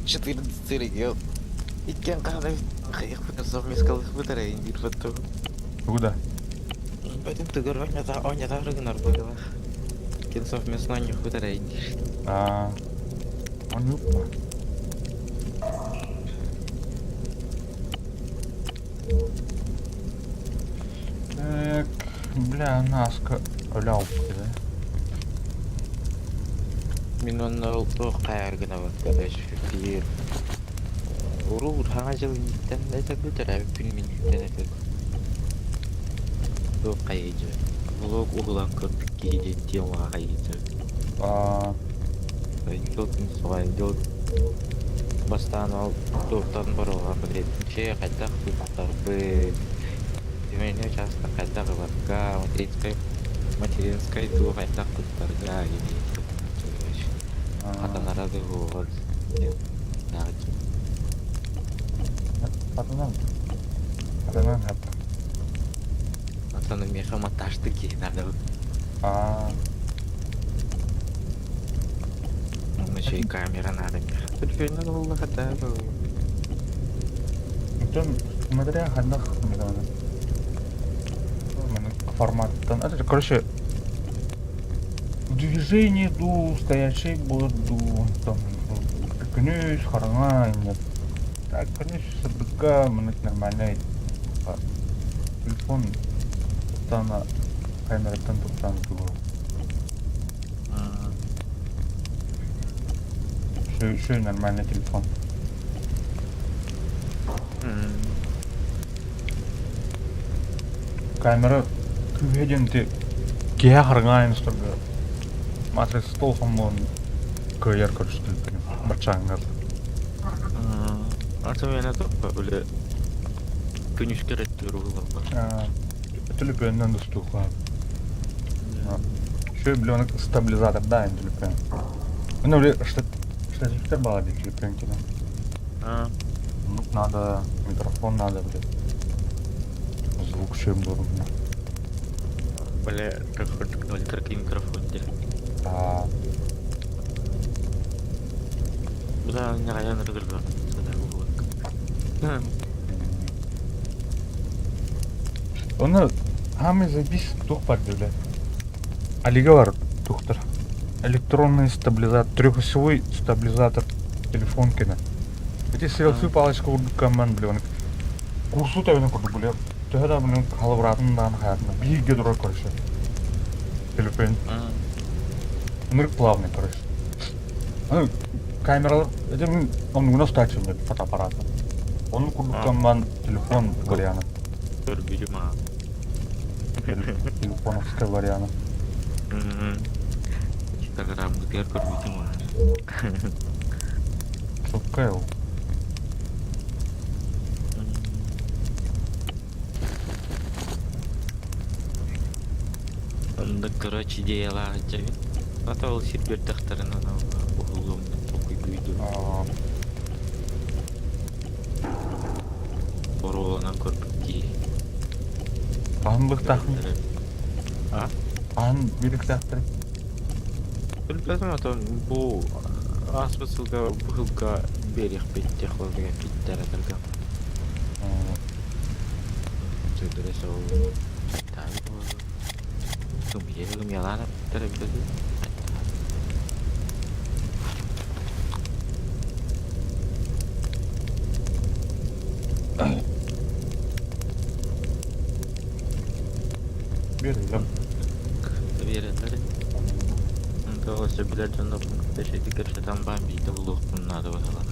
14 регион. Иккиэн хаалабыт хайыахпыт совмескалыахпыт эрэ диир баттым. Тугу да? Бэтим тыгыр оонньота оонньотоору гынар быһыылаах. Иккиэн совместно оонньуохпут эрэ диир. Аа, оонньууппа. Так, бля, наска өлө алпыт Мин онно ол туох хайаар гынабын короче биир уруу хаҥа дьыл инниттэн этэ төрөөбүппүн минниттэн этэ туох хайыйдьа влог уһулан көрбүт киһи диэн темаҕа хайыйдьа Аа, дьол бастаан ол туохтан боруоҕа чэ хайдах туттарбыт земельный участок хайдах ыларга материнскай материнскай дуу хайдах туттарга хатанара дуу диэн Хатанан. Хатанан хат. Атаны миэхэ монтажты киһи надо. Аа. Еще и камера надо миэхэ. Телефоннан ылла хата. Оттон смотря ханнах форматтан. Это, короче, движение ду, стоячий будет ду, там, күнүс, хараҥа, нет. Так, күнүс сырдыкка маннык нормальный телефон туттаана камераттан туттаан тугу. Еще нормальный телефон. Камера күүһэ диэн ити киһи хараҥа устарга матрица толхоммуон кыайар көрүстүлбүн баччааҥҥа. Ата топпа үлэ күнүскэр өттүгэр уһуларбар. Төлөпүөннэн устуохха. Еще бленок стабилизатор да төлөпүөн. Ну, штативтер баар дии төлөпүөн кини. Ну, надо, микрофон надо, блядь. Звук чем был. Бля, как хоть микрофон де. А. Да, не район рыгырга. Оны хаамай запись туох бар бля. Алига бар тухтар. Электронный стабилизатор, трехосевой стабилизатор телефон кene. Эти селфи палочка курдук бля, оны курсу тэбини курдук бля. Төһө да блин халыбыратын даан хаятына биирге турар короче. Телефон. Ынырык плавный короче. Аны камералар это мин оннугуна устааччым фотоаппарата. Онун курдук телефон вариант. Көрбүтүм аа. Телефоновская вариант. Инстаграмгытыгар көрбүтүм аа. Чоккай ол. Оннук короче идеялаах дьэбин. Ата ол сир биэрдэхтэрин ана уһуллуом толкуйдуйдум. Боруоланан көрбүт дии. Хаһан быктаахпын? А? Хаһан бириктээхтэрий? Билбэтим атын бу ааспыт сылга быһылга биэриэхпит технология питтэр этэргэ. Сөдөрө сол Ымыйа ымыйалаан эппиттэр эбитэ дуу? Биэрэллэр. Биэрэллэр. Тоҕо өссө билэр дьоннорбун кытта үчүгэйдик кэпсэтэн баран биирдэ булуохпун наада быһыылаах.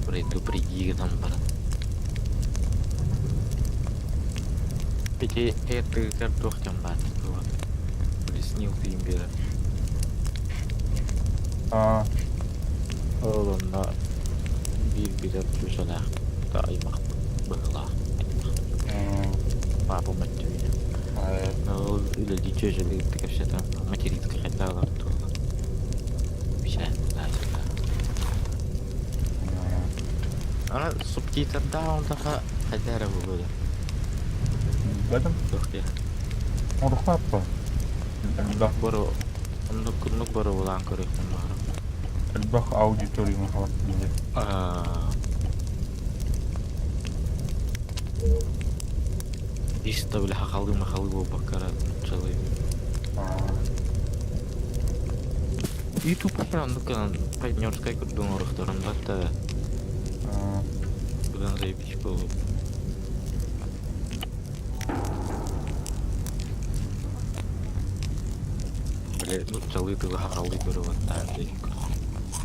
Предупреди гынан баран. Ити эр туох диэн баар Леснил тыын биэрэр. Аа. Ол онно биир билэр чуучалаах аймахпыт быһыылаах. Папам өттүгүнэн. Ол үлэлии чүөчэлии кэпсэтэн материнскай хайдах ылар туһунан. Бишэ, Аны субтитрдаах онтоха хайда эрэ буолуо да. Билбэтим. Туох диэн. Оруха аппа. Элбэх. Боро оннук оннук боруобалаан көрүөхпүн баҕарабын. Элбэх аудиторияны хабар диye. Чисто бля хахалы-махалы буолбакка эрэ нууччалыы. Ютуб оннук гынан партнерскай курдук оҥоруохтарын батта быдан заебись буолуо. Били нууччалыы тылы хахалыы көрө баттаан диэки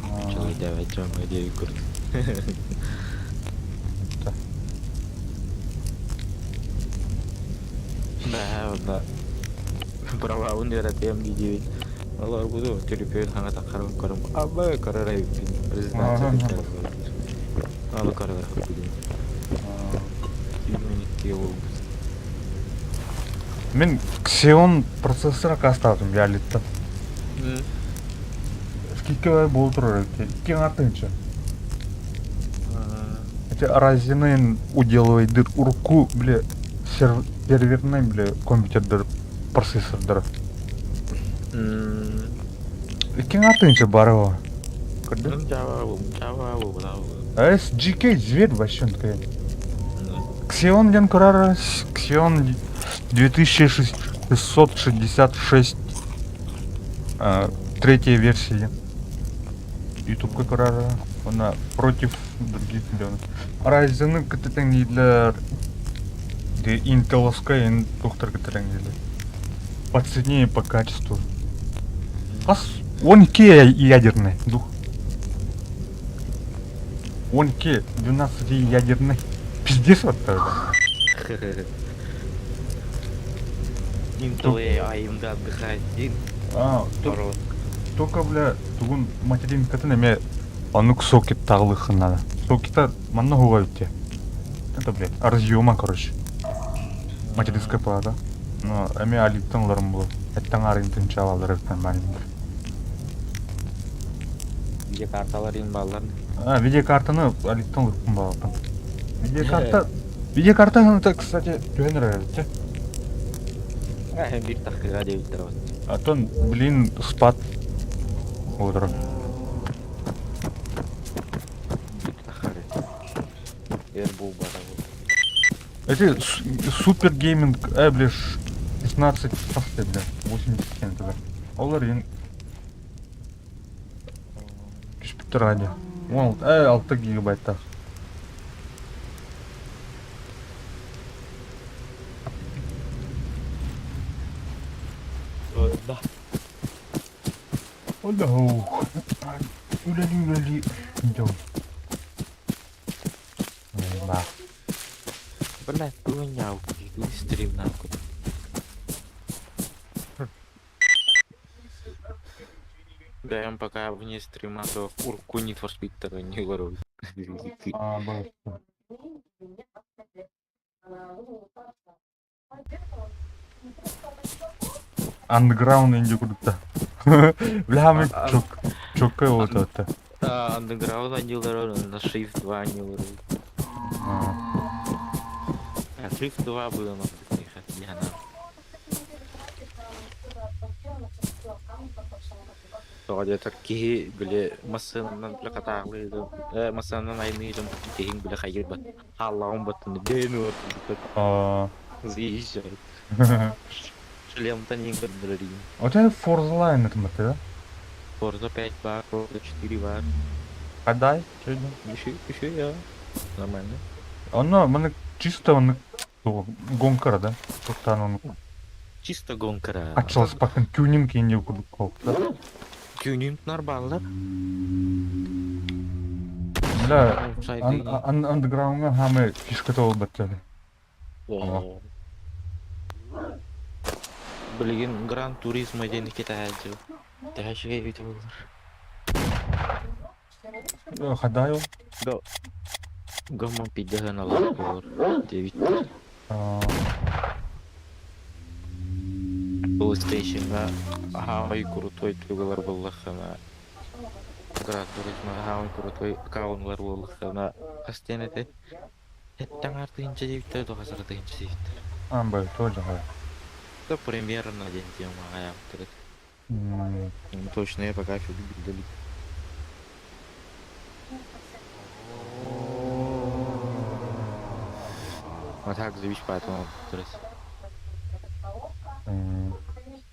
нууччалыы дэбэт дьоҥҥо диэки курдук. Да, да. Правабын үөрэтиэм дии-диибин. Олорбуту төлөпүөн хаҥа таххарын көрөн абы көрөр эбиппин презентация Алы көрөр буолбут. Мин Xeon процессор аккаастаатым Ялиттан. Скидка буола турар эбит. Икки аҥаар тыһыынча. Эти Ryzen уделывайдыр урукку бile серверный бile компьютердер процессордара. Икки аҥаар тыһыынча бары Көрдүм. SGK зверь вообще такая. Xeon диэн көрөр Xeon 2666 третья версия. Ютубка көрөр она против других миллионов. Ryzen кытта тэҥнииллэр Интеловская туохтар кытта тэҥнииллэр. По цене и по качеству. Хас 12 ядерный дух. 12, 12 ядерный. Пиздец вот тогда. Intel AMD отдыхает. А, только, бля, тугун материнкатын эмиэ оннук сокет таҕылыаххын надо. Сокета манна уһуга эбит Это, блядь, разъема, короче. Материнская плата. Но эмиэ Алиттан ыларым буолуо. Эттэн аарыйын тынчаалалар эбит нормально. Видеокарталар им баллар. А, видеокартаны Алиттан ылыппын балаппын. Видеокарта... Видеокарта это, кстати, түһэн эрэр эбит Биир таххыга диэбиттэр вот. А то, блин, спад олорор. Эр булбата Эти супер гейминг, бля, 16 бля, 80 тогда. Олар ен түспүттэр ради. Он, 6 гигабайттаах. Да. Олох. Үлэлии үлэлии дьон. Да. Блядь, понял, стрим нахуй. Даем пока вне стрима, то урку не for Speed не говорю. А, боже. Underground инди курдукта. Бля, мы чок чоккай вот это. Underground они на Shift 2 они А Shift 2 было на я на. Тоҕо диэтэр киһи били массыынанан били хатааҕылыырын, массыынанан айанныырын киһиҥ били хайыырбат, хааллаҕын баттын дээн А заезжает. Шлемтан ең көрдөрөр. У тебя Forza Line это да? Forza 5 бар, Forza 4 бар. Хадай, что Еще, еще я. Нормально. Оно, маны чисто он гонкара, да? Тоқтан он Чисто гонкара. ачылыс бакын тюнинг инде курдук да? Тюнинг нормально. Бля, андеграундга хамы фишка ол баттады. Билигин Гран Туризмо диэн китаһааччы. Тэһэчигэ эбит буолар. Хадай ол. Гомон пиддаһын алар буолар диэбиттэр. PlayStation-га хаамай крутой тугалар буоллаххына Гран Туризмо хаамай крутой аккауннар буоллаххына хас диэн этэй? Эттэн артыынча диэбиттэр, тоҕус артыынча диэбиттэр. Амбай, тоже хай. Это примерно диэн тема аҕайаабыттар. Точно я пока еще билбит. А так заебись поэтому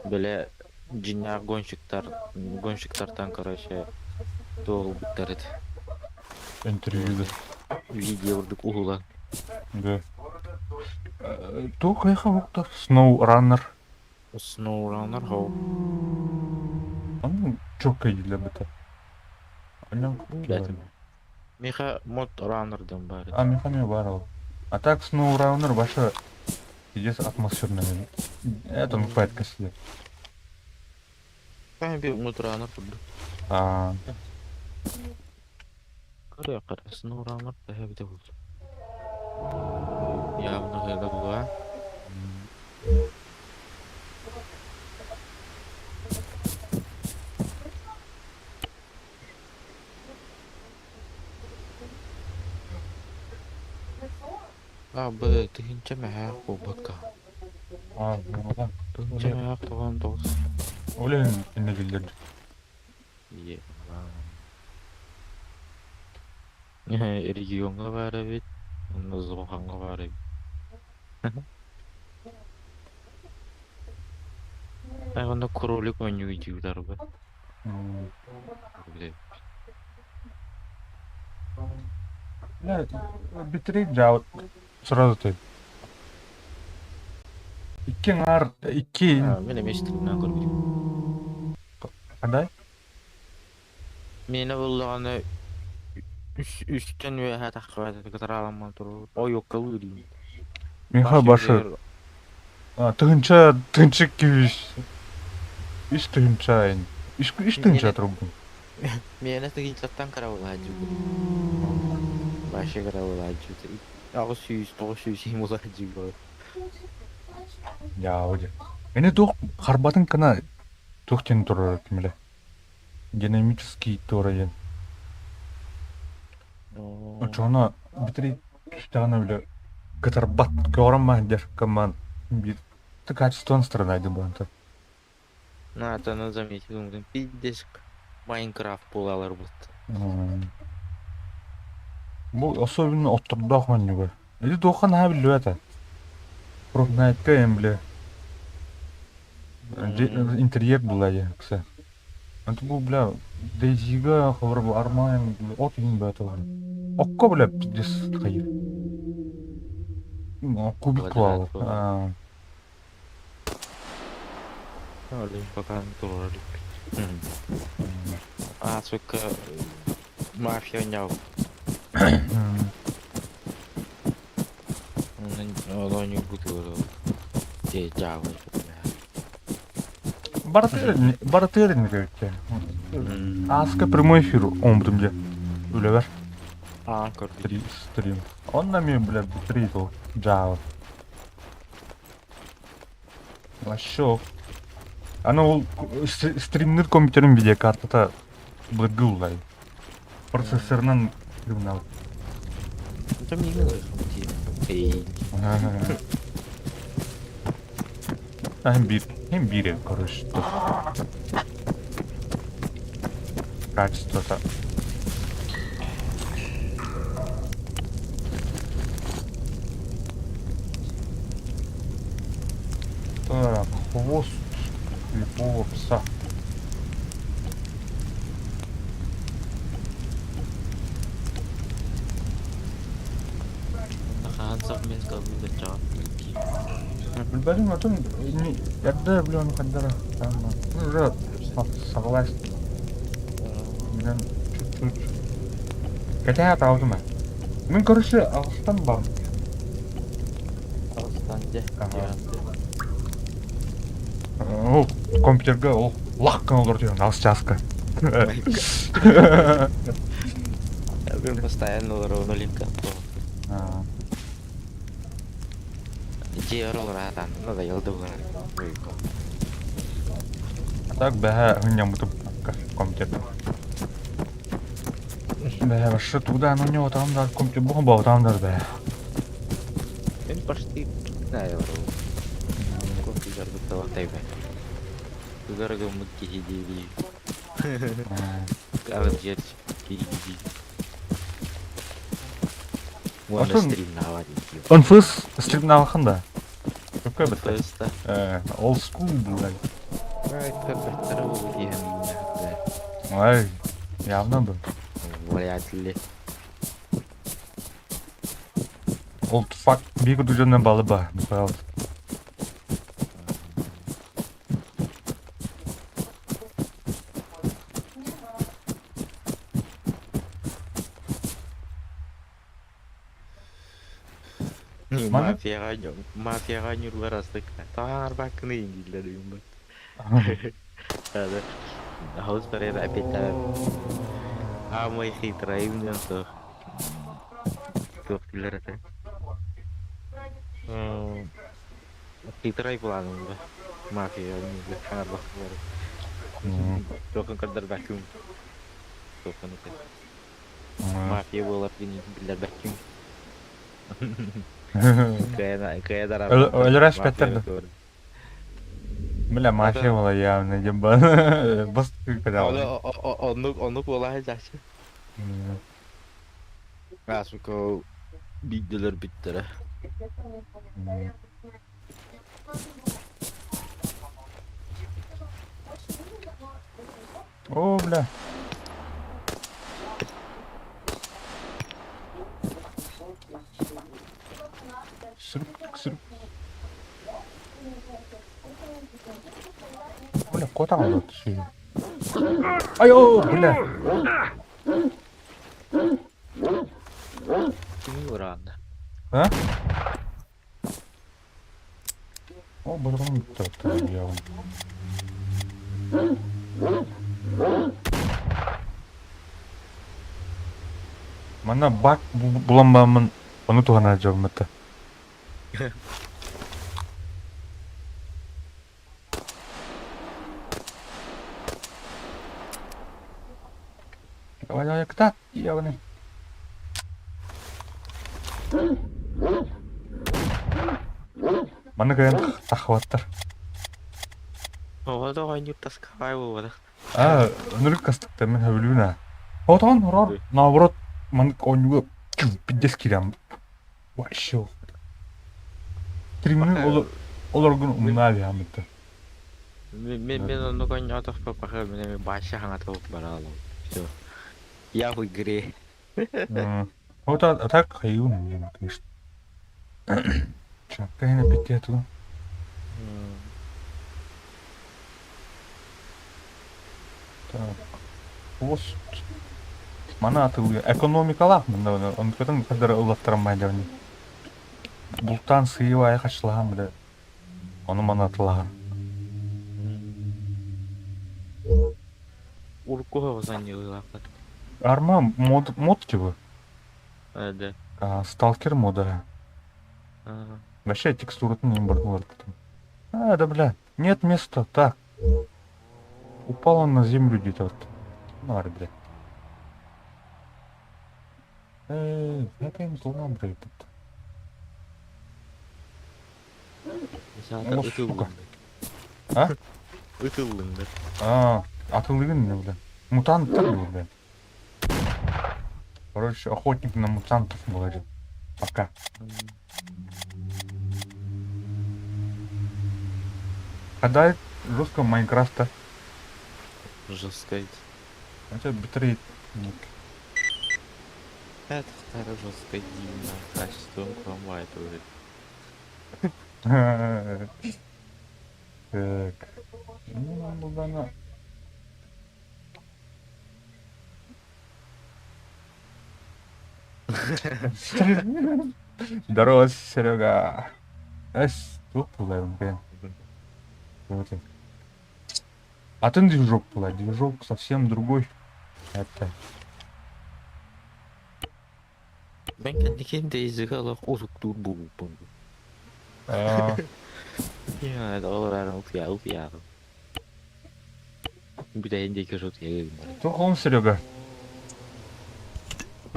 Бile дьиҥнээх гонщиктар гонщиктартан короче туолбуттар этэ. Интервью Видео курдук уһулан. Да. Туох хайха уктар? Snow Runner. SnowRunner хоу. Ну, чётко дииллэр быта. Билбэтим. Миэхэ мод Runner диэн баар А этэ. миэхэ эмиэ баар ол. А так Snow Runner вообще пиздец атмосферный. Это ну поэтка сидит. Биир мод Runner курдук. А, Көрүөххэ эрэ SnowRunner төһө эбитэ буолуо. Явно ыала буолуо. А б тыһыынча мэһээх буолбакка. а, ну да. Тыһыынча мэһээх 99. Ол иннэ биллэрдик. Ийэ Региоҥҥа баар эбит, уонна Зоохаҥҥа баар эбит. Онно кролик оонньуу дииллэр Бля, битрейт дьаабыт сразу ты. Икки аҥаар, икки Мин эмиэ стримнаан көрбүтүм. Хандай? Миэнэ буоллаҕына үстэн үөһэ таххыбат кытарааламман турар. Ойуоккалыы диин. Миха башы тыһынча тыһынча күүс үс тыһынча үс үс тыһынча турбун. Миэнэ тыһыынчаттан кыра буолааччы. Вообще кыра буолааччы. 800, 900 иһин буолааччы. Дьаабы дьэ. Эни туох харбатын кына туох диэн турар кимилэ? Динамический туора диэн. Оччоҕуна бүтэрий түстэҕинэ бile кытарбат көҕөрөн маһын дьэр кыммаан биир качествон страдайды буолан Натаны заметил, пиздец Майнкрафт буолалар бут. Бу особенно оттордоох манньугар. Ити туохха наһаа биллибэт ээ. Fortnite-ка эм бile интерьер була дии ыкса. Это бу бля DayZ-га холобура бу Армайн от иһин бөтө Окко бля пиздец хайыр. Кубик Квадрат буолар. Пока турар А, сука, мафия няу. Оно не будет Дьаабы. Барытыгар инник эбит Ааска прямой эфир оҥорбутум дьэ. Үлэбэр. А, көрдүм. Стрим. Онно эмиэ бля три то дьаабы. Вообще. Аны ол стримнир компьютерин видеокартата былыргы уллай. Процессорынан стримнал. Это миигин Эй. Hem bir, hem биир короче. Качествота. Так, хвост слепого пса. Хаһан совместно баччаҕа Билбэтим отон эрдэ билэн хайдара ну уже согласен. Мен чуть-чуть кэтэһэ таабытым ээ. Мин короче аҕыстан баар. Аҕыстан дьэ. Ол компьютерга ол лах гына олорор түһэн аҕыс чааска. Мен постоянно олоробун Олимпка. Дьиэ олорор надоел да буолар. А так бэһэ хынньаммытым компьютер. Бэһэ вообще туда ну не там да компьютер бухан бау там да бэһэ. Мен почти знаю компьютер бытталахтай бэ. Тугар гыммыт киһи дии Алып жер киһи дии. Уонна Отон стримнаабат дии. НФС стримнаабаккын да? Сөпкө эбиттэр. НФС да. Old school блядь. Көрбөттөрө буолуо дии саныыбын. Ой, явно бы. Вряд ли. Old fuck биир курдук дьоннор балыба, Михаил. Маны Мафияҕа мафияҕа ньурлар астык таарбаккыны дииллэр диэн Хаус барыта опять Аамай хитрайым диэн суох туох дииллэр этэ хитрай планым да мафия хаҥарбаккалары туохун көрдөрбөккүн туохун этэ мафия буолар биллэрбэккин кыайа кыайа дарар Өлөрө эспэттэр да. Бля, мафия была явно, дебан. Бас Ону оннук оннук буолаһы чахчы. Сука, биирдэлэр биттэрэ. О, бля. Сырып, сырып. Бля, куотаҕын вот сүйү. Ай, о, бля. Кими ураанна? А? О, быргын бүттэ Манна бак булан бааммын ону туһанар дьолум этэ. Давай, давай, кытаат, ебаный. Манна кэлэн таххыбаттар. Оҕо оҕонньор таскаҕай буолбатах. Аа, ынырык кастыктар мин сөбүлүүн аа. Отон horror, наоборот, маннык оонньууга пиздец киирэн вообще. Стримини олоргун умнаа биһаммыта. Мен мен оннук оонньоотохпо пока мен баша хаҥатабыт бараалым. Все. Я в игре. Вот а так хайуун, конечно. Чакка хина питтиэту. Так. Пост. Мана атылыы экономикалаах мында онтукатын кадары ыллаттаран майдабын. Бултаан сыйы-баайы хачылаһан бile ону маны атылаһан. Урукку санньыылаахтар. Арма мод мод типа. Да. Сталкер мода. Вообще текстуратын не бар А, да бля, нет места, так. Упал он на землю где-то вот. Ну, бля. Это им злом, блядь. О, сука. А? Ытыллыңдар. А, атылыгын не, бля. Мутанттар был, бля. Короче, охотник на мутантов говорит. Пока. Когда жестко Майнкрафта. Жестко. Это битрейт. Это жестко дивно. Качеством хромает уже. Так. Ну, нам Здорово, Серега. Эс, туох буоларым бэйэм. Атын движок была, движок совсем другой. Это. Мен кэнникин Дейзигэ олох утуктуур буолбуппун. Я олорон утуйа утуйаҕын. Бүтэһин диэки утуйа Туох он Серега?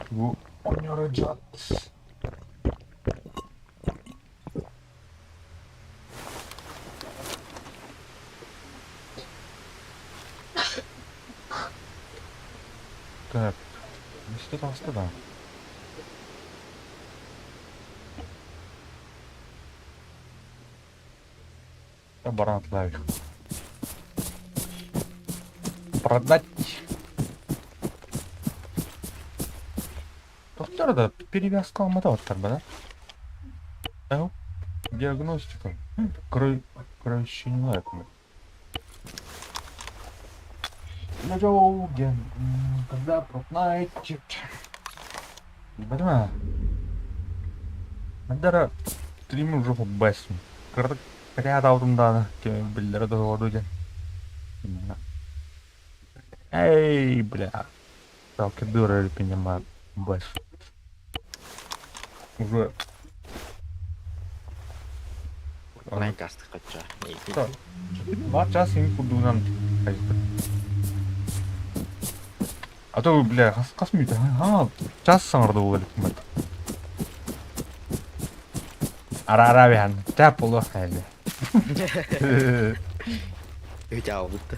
Бу оонньоро дьат. Так, что там да? Баран атлаев. Продать. Доктор да перевязка алмата оттар да? Диагностика. Кровощенила Когда Fortnite. Понимаю. Надара стрим уже бэсм. Кырдык ряд дааны биллere да ден. Эй, бля. Жалко дура понимаю. Бэс. Уже. Ранкасты кача. Два часа им кудунан. А то, бля, хас мүйтэ. Ха, час саңарды ол элек. Ара-ара бихан. Тәп болу әлі. Өте албытты.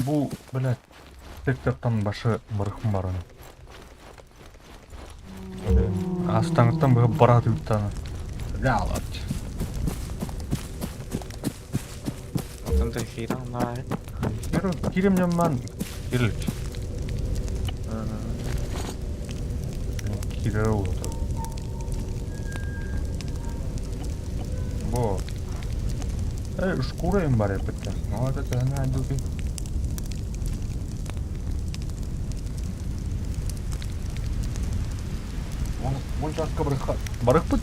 Бу, блядь, тиктоктан башы мырыхым бар оны. Астаңыттан быһы барат үттаны. Бля, алат. Отын да хиран. Кирем жамман кирилик. Кире oldu. Бо. Эй, шкура им бар эпетте. Ну, это она дуки. Вон часка барыха. Барыхпыт?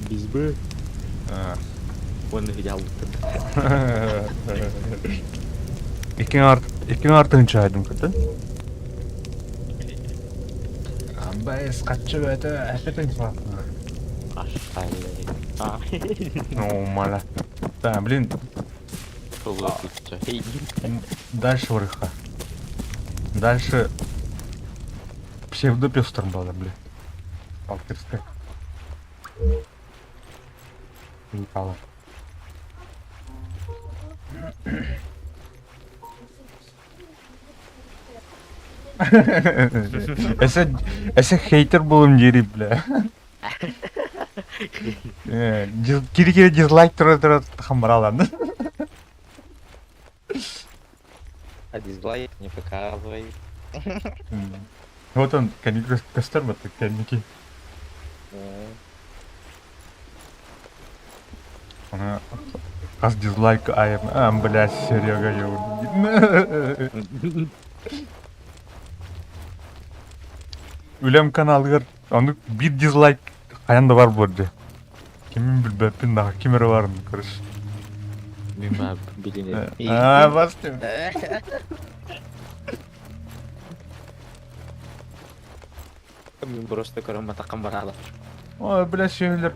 Бизбы. Оны өте албытты. Икин артын чайдым кыты. Амбайс качы бәті әпетің Ну, мала. Да, блин, дальше вырыха. Дальше псевдопес бала, бля. Сталкерская. Ебало. Эсе хейтер болым дери, бля. Кири-кири дизлайк тура-тура хамбаралан. А дизлайк не показывай. Вот он, костер вот кенники. Хас дизлайк айым. А, бля, Серега, я Үлем каналыгар, аны бир дизлайк хаян да бар борды. Кимин билбеппин да кимер барын көрүш. Мима билине. А, бастым. Мен просто көрөм матакан барала. Ой, бля, сөйлер.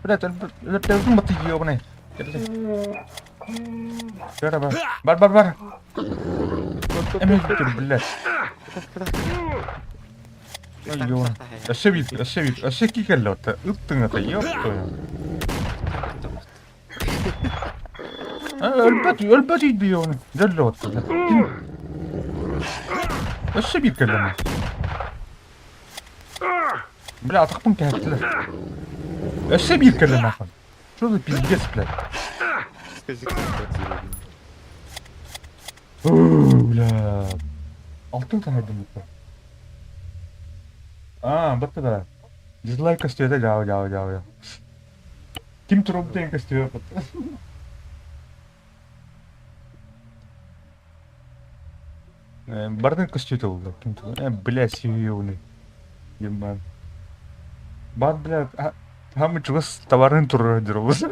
Бля, өлөр баты ёбаный. Бар, бар, бар, бар. Эме тур, бля. Ой, ёбаный. Өссө бит, өссө бит, өссө кикелле отта. Ыттың ата, ёб твою. Өлбөт, өлбөт ийди ёбаный. Дөллө отта. Өссө бит келлеме. Бля, атақпын кәттілер. Өссө бир келле нахуй. Что за пиздец, блядь? Бля. Алтын тахайдым бу. А, батты да. Дизлайк костюмда жау жау жау. Ким туруп деген костюм батты. Бардын костюм oldu. Ким туруп? Бля, сүйеуни. Ебан. Бат, бля, хамы чугас товарын турur дирбыз.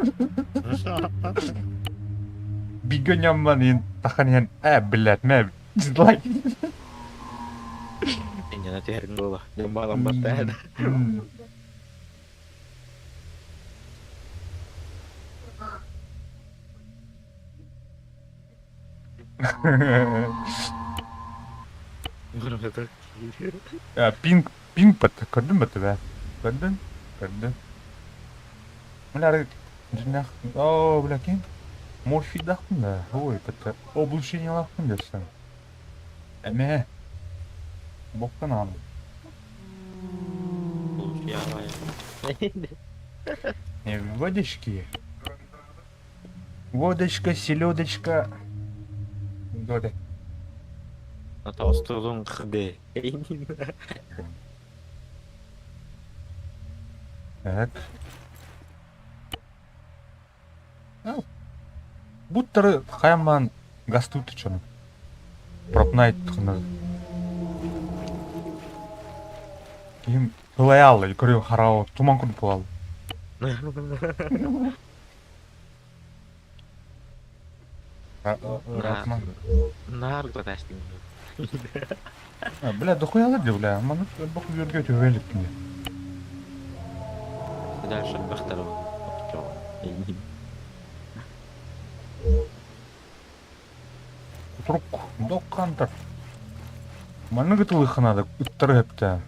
Бигөнямман ин тахан ен, блядь, мә, дизлайк. Инена терин бола. Жамбалан батта. Пинг, пинг бат, көрдүн бат бә? Көрдүн? Көрдүн. Мына жинах, о, бля, ким? Морфий дахпын да. Ой, бат. Облучение лахпын десен. Эме. Бокка наҕана. Водички. Водочка, селедочка. Доля. Остуолун хб. Так. Буттары хайамаан гастуут чону. Пропнайт хына. Ким Тылайаалла көрү харао туман курдук буолал. Ыраатман. Наар гладастың. Бля, дохуялар де, бля. Маны бок үйөргө төбө эликпин. Дальше бахтар. Кутурук, доккантар. Манныгы тылыхынада ыттары хөптө.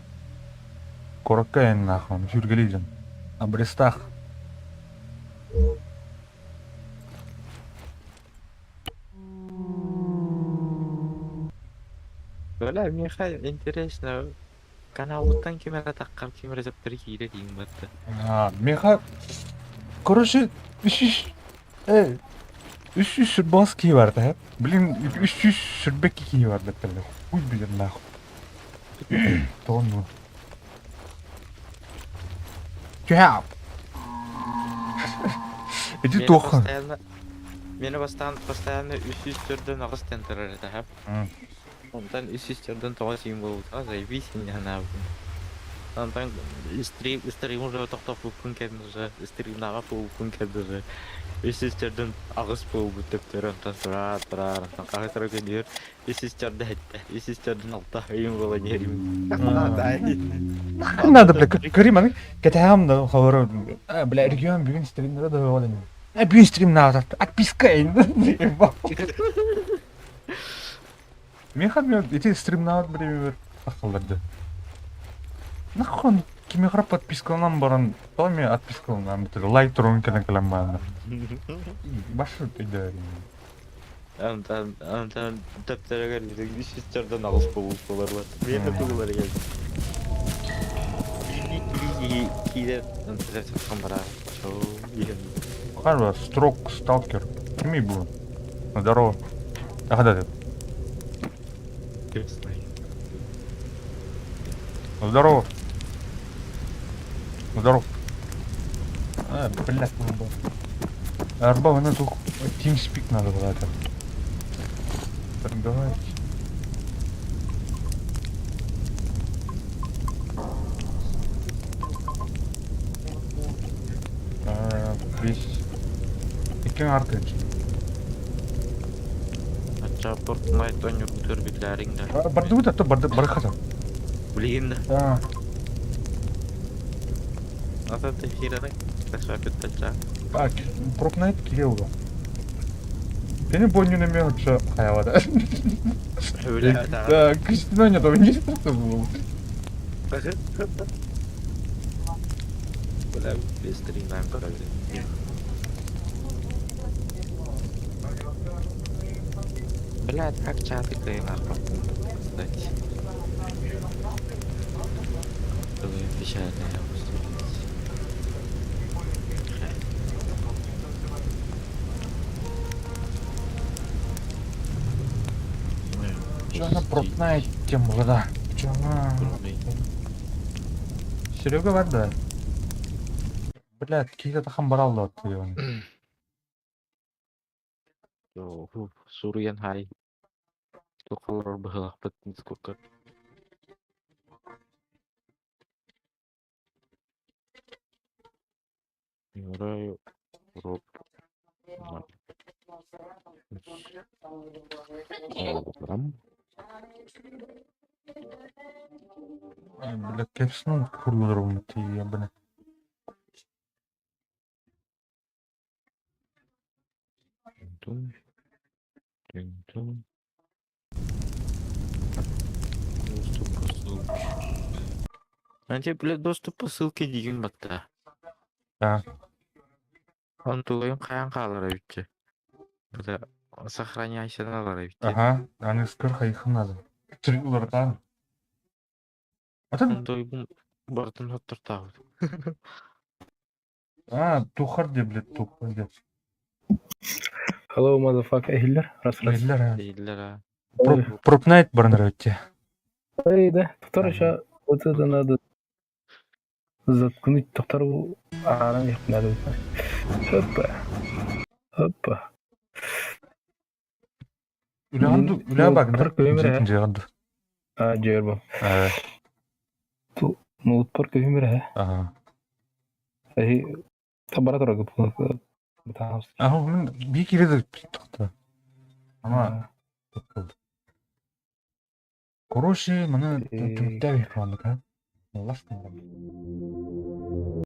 Корокка эн нахуй, сүргелейден. Абрестах. Бля, Михаил, интересно, каналыттан ким эрэ таххар ким эрэ дьаптары киирэ диин батта. А, Миха, короче, үс үс сүрбас киһи бар да. Блин, 322 киһи бар да. Хуй билер нахуй. Тону. Ча. Иди тохан. Мени бастан постоянно 348 тентер это. Онтон 349 син болута, заебись не она. Онтон стрим стрим уже тохтоппуппун кэннэ уже стримнаҕа буолбуппун кэннэ уже 348 буолбут төптөрү онтон тураар тураар онтон хаһыс эрэ күнүгэр 347 346 ыйым буолан иһэрим. Нахуй надо, бля, көрүм аны кэтэһэм да хабара бля регион бүгүн стримнere да буолан. А бүгүн стрим надо отписка. Миэхэ ити стримнаабыт бириэмэбэр тахсаллар. Нахуй кимиэхэ подпискаланан баран тоҕо эмиэ отпискаланан лайк туругун кэлэн кэлэн бааннар. Башы өйдөөрүм. Онтон онтон төптөрүгэр 348 буолбут буолар. Миэхэ тугулар кэлбит. Киирэн бараа. Харва, строк, сталкер. Кими бу? Здорово. Ага, да. Здорово. Здорово. А, блядь, ну был. Арба, ну тут TeamSpeak надо было это. Торговать. Весь. Икки артыч. Ача Fortnite ойнур биллээриҥ да. Бардыбыт ато барды барыхата. Билигин да. А, Ата эфираны ташапыттача. а, Fortnite кирилл. Сени боннюн эме очо хаявада. Бля, Да, Кристина не там не было. Бля, без стримнаем короче. Блядь, как чаты нахуй, кстати. Печальная Че она Fortnite тема, да? Че она... Серега бар да. Блядь, какие-то хамбарал да ты. Суруйан хай. Тухалар быһылахпыт сколько. Играю роб. Бля, кепснул кургудрум ты, бля. Тун. Тун. Доступ по ссылке. Анте, блядь, доступ по ссылке диген батта. Да. Онтугайын хайан хаалара үтче. Буда сохраняйся налара үтче. Ага, аны скыр хайхын надо. Триллердан. Атын Дойбун барытын хоттортообут. А, тухар де, блядь, тухар де. Hello, motherfucker. Иһиллэр. Раз, раз. Биллэр, а. Дииллэр а. Пропнайт баран эрэ Эй, да. Тохтор еще вот это надо заткнуть. Тохтор ааран надо. Опа. Опа. Үлэҕин ду, үлэ багнар. Ноутпар көһүмэр Дьиэҕин ду. А, дьиэр бу. Э, Ноутпар көһүмэр э. ага. Эһи табара турар Аһы мин бии киирэ тохто. Ама Короче, маны түмүктээх икраннык, а? Лас